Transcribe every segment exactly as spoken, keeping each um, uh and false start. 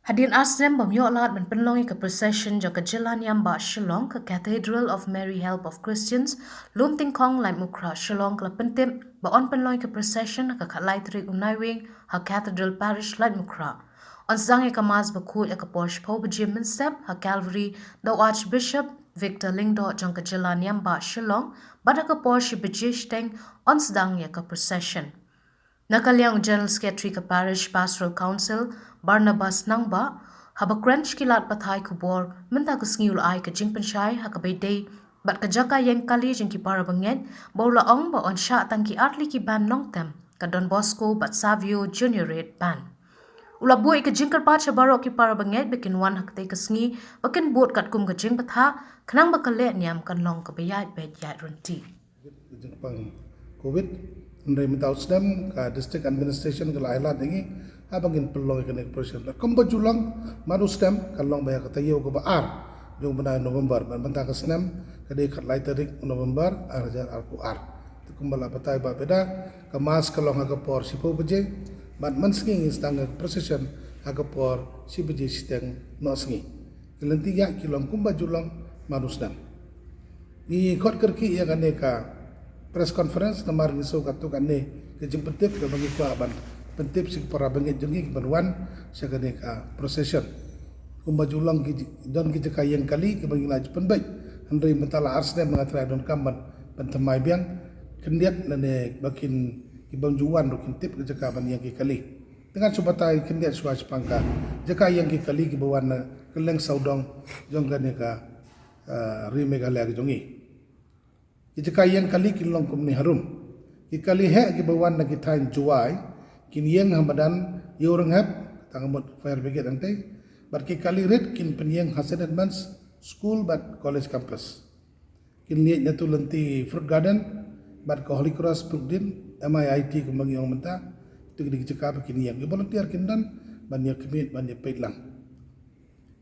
Hadien ar snem bym ïoh lad ban pynlong ïa ka procession jong ka Jylla Niam Bah Shillong, ka Cathedral of Mary Help of Christians, Lum Tyngkhong, Laitumkhrah, Shillong, ka la pyntip ba yn pynlong ïa ka procession ha ka khatlai tarik u Naiwieng ha Cathedral Parish, Laitumkhrah. Yn sdang ïa ka Mass bakhuid ha ka por shiphew baje mynstep ha Calvary da u Archbishop Victor Lyngdoh jong ka Jylla Niam Bah Shillong, bad ha ka por shi baje shiteng yn sdang ïa ka procession. Na ka liang u General Secretary ka Parish Pastoral Council, Barnabas Nangbah, haba kren sha ki lad pathai khubor mynta ka sngi, u la ai ka jingpynshai ha kaba ïadei bad ka jaka ïeng kali jong ki para bangeit, ba u la ong ba yn shah tang ki artylli ki band nongtem, ka Don Bosco bad Savio Juniorate Band. U la buh ïa ka jingkyrpad sha baroh ki para bangeit ba kin wan ha katei ka sngi ba kin bud katkum ka jingbthah, khnang ba ka lehniam kan long kaba ïaid beit ïaid ryntih. Ka jingpang Covid, hynrei mynta u snem ka District Administration ka la ai lad ïa ngi ha ba ngin pynlong ïa kane ka procession. Kumba ju long man u snem, kan long ba ïa ka taïew kaba ar jong u bnai November, bad mynta ka snem ka dei khatlai tarik November ar hajar arphew ar. Te kumba la batai Bah Beda, ka Mass ka long ha ka por shiphew baje, bad mynsngi ngin sdang ka procession ha ka por shi baje shiteng noh sngi. Ki lynti ïaid ki long kumba ju long man u snem. Ngi khot kyrkieh ïa kane ka press conference namar ngi sngew katto katne ka jingpyntip kaba ngi kwah ban pyntip sha ki para bangeit jong ngi kiban wan sha kane ka procession. Kumba ju long ki, don ki jaka ïeng kali kiba ngi la ju pynbeit, hynrei mynta la ar snem nga trai donkam ban pynthymmai biang khyndiat lane ba kin, kiba ju wan ruh kin tip ka jaka ban ïeng ki kali. Te ngan shu batai khyndiat shuwa shaphang ka jaka ïeng ki kali kiba wan na kylleng sawdong jong kane ka, ah, ri Meghalaya ka jong ngi. Ki jaka ïeng kali kin long kumne harum. Ki kali heh kiba wan na ki thaiñ Jowai kin ïeng ha madan Ïewrynghep, tang ka mut fire brigade hangtei, bad ki kali rit kin pynïeng ha Saint Edmund's School bad College Campus. Kin ïeng na tu lynti Fruit Garden bad ka Holy Cross Brookdean, M I I T kumba ngi ong mynta. Tu ki dei ki jaka ba kin ïeng. Ki volunteer kin don ban ïa khmih, ban ïa peit lang.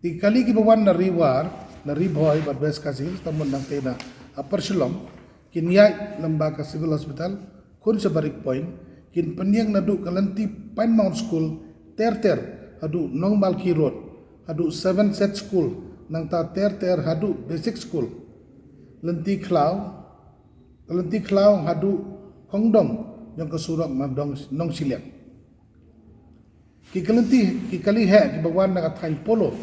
Ki kali kiba wan na Ri War, na Ri Bhoi bad West Khasi Hills, tang mut nangtei na Upper Shillong, kin ïaid lyngba ka Civil Hospital, khun sha Barik Point, kin pynïeng naduh ka lynti Pine Mount School ter ter haduh Nongmalki Road, haduh Seven Set School, nangta ter ter haduh Basic School. Lynti khlaw, ka lynti khlaw haduh khongdong jong ka surok na dong Nongshiliang. Ki kali, ki kali heh kiba wan na ka thaiñ Polo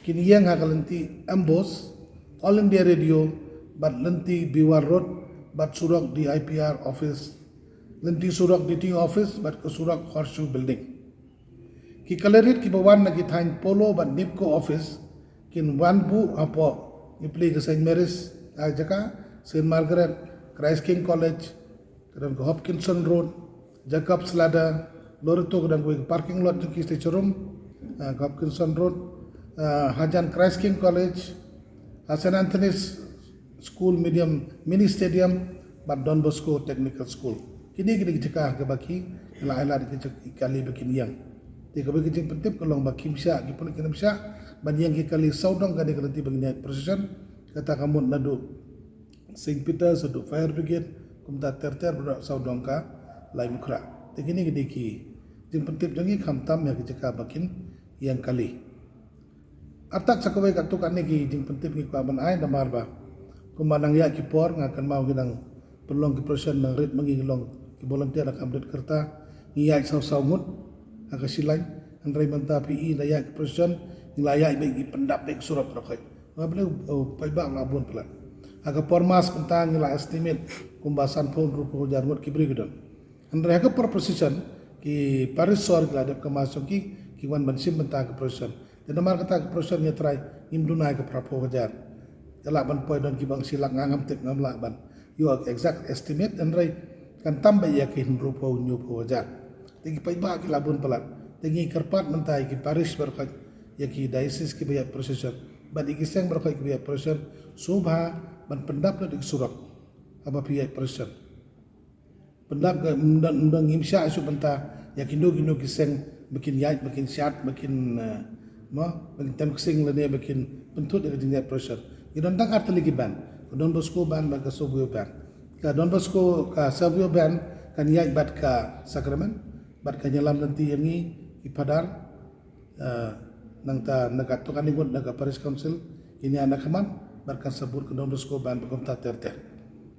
kin ïeng ha ka lynti Ambos, All India Radio, bad lynti Biwar Road, bad surok D I P R office, lynti surok D T O office bad ka surok Horseshoe Building. Ki kali rit kiba wan na ki thaiñ Polo bad NEEPCO office kin wan buh hapoh, ngi plie ka Saint Mary's, ah, jaka, Saint Margaret, Christ King College, ka don ka Hopkinson Road, Jacob's Ladder, Loreto ka don kawei ka parking lot jong ki station room, ah, ka Hopkinson Road, ah, hajan Christ King College, ah, Saint Anthony's School Medium, Mini Stadium, bad Don Bosco Technical School. Kine ki dei ki jaka kaba ki la ai lad ki jaka kali ba kin ïeng. Te kaba ki jingpyntip ka long ba kim shah, ki pulit kim shah ban ïeng ki kali sawdong kane ka lynti ba kin ïeng procession, kata ka mut naduh Saint Peter's, haduh Fire Brigade, kumta ter ter haduh sawdong ka Laitumkhrah. Te kine ki dei ki jingpyntip jong ngi khamtam ïa ki jaka ba kin ïeng kali. Artat sa kawei katto katne ki jingpyntip ngi kwah ban ai namar ba kumba nang ïaid ki por nga kynmaw ngi nang pynlong ki procession, nang rit ma ngi ngi long ki volunteer ha Kham Rit Kyrta, ngi ïaid saw saw ngut ha ka shilaiñ, hynrei mynta phi i nang ïaid ki procession ngi la ïaid beit, ngi pyndap beit ki surok baroh khoit. Nga believe, oh, paidbah la bun palat. Ha ka por Mass mynta ngi la estimate kumba sanphew hynriewphew hajar ngut ki briew ki don. Hynrei ha ka por procession ki parish sor ki la dep ka Mass jong ki, ki wan ban shim bynta ka procession. Te namar kata ka procession ngi trai ngim duna ïa ka phraphew hajar. Te lah ban poi don kiba ong shi lak, nga ngam tip, ngam lah ban ïoh exact estimate, hynrei kan tam beit ïa ki hynriewphew hynñiewphew hajar. Te ki paidbah ki la bun palat. Te ngi kyrpad mynta ïa ki parish baroh khoit, ïa ki diocese kiba ïaid procession bad ïa ki seng baroh khoit kiba ïaid procession, sngewbha ban pyndap lut ïa ki surok haba phi ïaid procession. Pyndap ka, ym don, ym don, ngim shah shuh bynta ïa kino kino ki seng ba kin ïaid, ba kin shad, ba kin, eh, mo, ba kin tem ksing lane ba kin pynthut ïa ka jingïaid procession. Ngi don tang artylli ki band. Ka Don Bosco band bad ka Savio band. Ka Don Bosco, ka Savio band kan ïaid bad ka Sacrament, bad kan ïalam lynti ïa ngi ki phadar, eh, Nangta na ka tu kane ngut na ka Parish Council, kin ïa na khmat, bad kan sa bud ka Don Bosco Band bad kumta ter ter.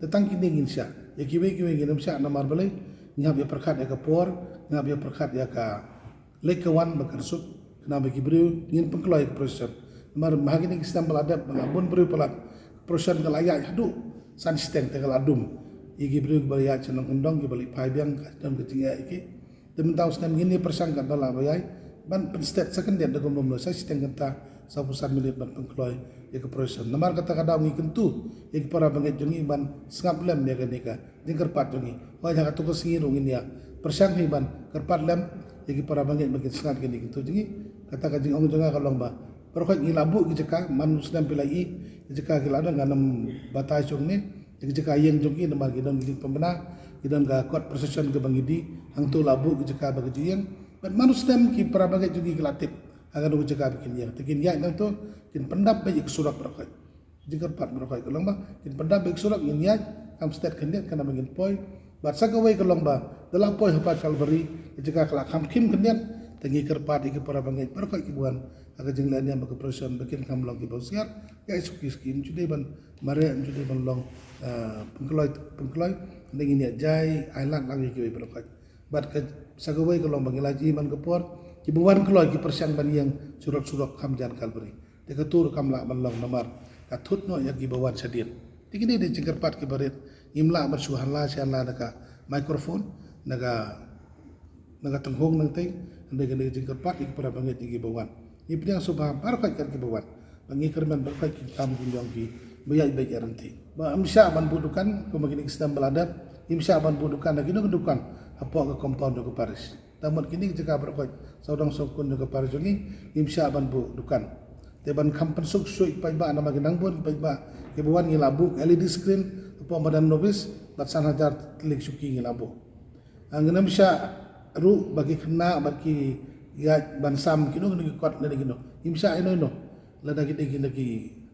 Te tang kine ngin shah. Ïa kiwei kiwei ngin ym shah namar balei, ngi hap ïa pyrkhat ïa ka por, ngi hap ïa pyrkhat ïa ka leit ka wan bad ka suk, khnang ba ki briew ngin pynkloi ïa ka procession. Namar ha kine ki snem ba la dep ba la bun briew palat, procession ka la ïaid haduh san shiteng te ka la dum. Ïa ki briew kiba la ïaid sha nongkyndong kiba la phai biang ka don ka jingeh ïa ki. Te mynta u snem ngin ïa pyrshang katba lah ba ïai ban pynsted sa khyndiat da kumno kumno sa shiteng kynta, saphew san minit ban pynkloi ïa ka procession. Namar kata ka daw ngi kyntu ïa ki para bangeit jong ngi ban sngap lem ïa kane ka jingkyrpad jong ngi. Hooid, ha kato ka sngi ruh ngin ïa pyrshang hi ban kyrpad lem ïa ki para bangeit ba kin sngap ïa kane ka kyntu jong ngi. Kata ka jingong jong nga ka long ba baroh khoit ngi la buh ki jaka, man u snem phi la ïohi ki jaka ki la don, ngan ym batai shuh ne. Ïa ki jaka ïeng jong ki namar ki don ki jingpynbna, ki don ka kot procession kaba ngi die, hangto la buh ki jaka ba ki ju ïeng. Bad man u snem ki para bangeit jong ngi ki la tip ha kano ka jaka ba kin ïeng. Te kin ïaid nangto, kin pyndap beit ïa ka surok baroh khoit. Jingkyrpad baroh khoit ka long ba kin pyndap beit ïa ka surok, ngin ïaid, kam sted khyndiat khnang ba ngin poi. Bad sa kawei ka long ba da la poi hapoh Kalbari, ka jaka ka la kham khim khyndiat. Te ngi kyrpad ïa ki para bangeit baroh khoit kiba wan ha ka jingleh niam bad ka procession ba kin kham long kiba husiar. Ïa, suki suki, ym ju dei ban mareh, ym ju dei ban long, eh, pynkloi pynkloi. Hynrei ngin ïa jai ai lad lang ïa kiwei baroh khoit. Bad ka, sa kawei ka long ba ngi la ïohi man ka por, kiba wan kloi ki pyrshang ban ïeng surok surok kham jan Kalbari. Te kato ruh kam lah ban long namar ka thut noh ïa kiba wan shadien. Te kine dei jingkyrpad kiba rit. Ngim lah ban shu hanla sha hanla na ka microphone, na ka, na ka tynghong nangtei. Hynrei kane ka jingkyrpad ïa ki para bangeit ïa kiba wan. Ngi pdiang sngewbha baroh khoit kat kiba wan. Ba ngi kyrmen baroh khoit ki kam ki jong ki ba ïaid beit ïaid ryntih. Ba ym shah ban buh dukan, kumba kine ki snem ba la dep, ngim shah ban buh dukan ha kino ki dukan hapoh ka compound jong ka parish. Te mut kine ki jaka baroh khoit, sawdong sawkun jong ka parish jong ngi, ngim shah ban buh dukan. Te ban kham pynsuk shuh ïa ki paidbah, namar ki nang bun ki paidbah kiba wan, ngi la buh L E D screen hapoh madan novice, bad san hajar tylli ki shuki ngi la buh. Ah, ngin ym shah ruh ba ki khynnah bad ki ïaid ban sam kino kino ki kot lane kino. Ngim shah ïano ïano. Lada ki dei ki na ki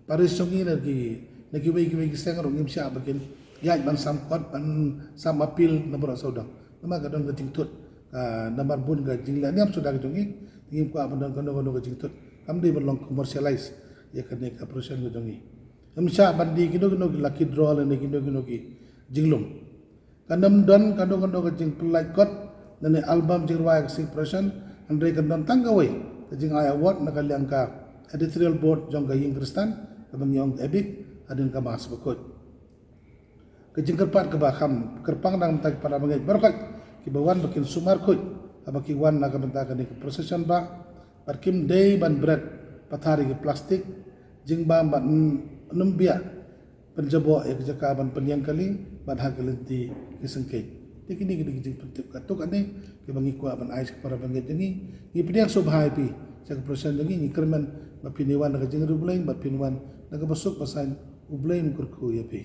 parish jong ngi, na ki, na kiwei kiwei ki seng ruh ngim shah ba kin ïaid ban sam kot, ban sam appeal na baroh sawdong. Namar ka don ka jingthut, ah, namar bun ka jingleh niam suda ka jong ngi, ngim kwah ban don kano kano ka jingthut. Kam dei ban long commercialize ïa kane ka procession ka jong ngi. Ym shah ban die kino kino ki lucky draw lane kino kino ki jinglum. Kan ym don kano kano ka jingpynlait kot lane album jingrwai ka sngi procession, hynrei kan don tang kawei ka jingai award na ka liang ka editorial board jong ka ïing Khristan kaba ngi ong ABIC hadien ka Mass bakhuid. Ka jingkyrpad kaba kham kyrpang na ka bynta ki para bangeit baroh khoit kiba wan ba kin sumar khuid haba ki wan na ka bynta kane ka procession ba, bad kim dei ban bret pathar ïa ki plastik, jingbam bad n-, nymbiah pynjaboh ïa ka jaka ban pynïeng kali bad ha ki lynti ki syngkien. Te kine ki dei ki jingpyntip katto katne kiba ngi kwah ban ai sha ki para bangeit jong ngi. Ngi pdiang sngewbha ïa phi sha ka procession jong ngi, ngi kyrmen ba phin wan da ka jingriewblei bad phin wan da kaba suk ba saiñ. U Blei un kyrkhu ïa phi.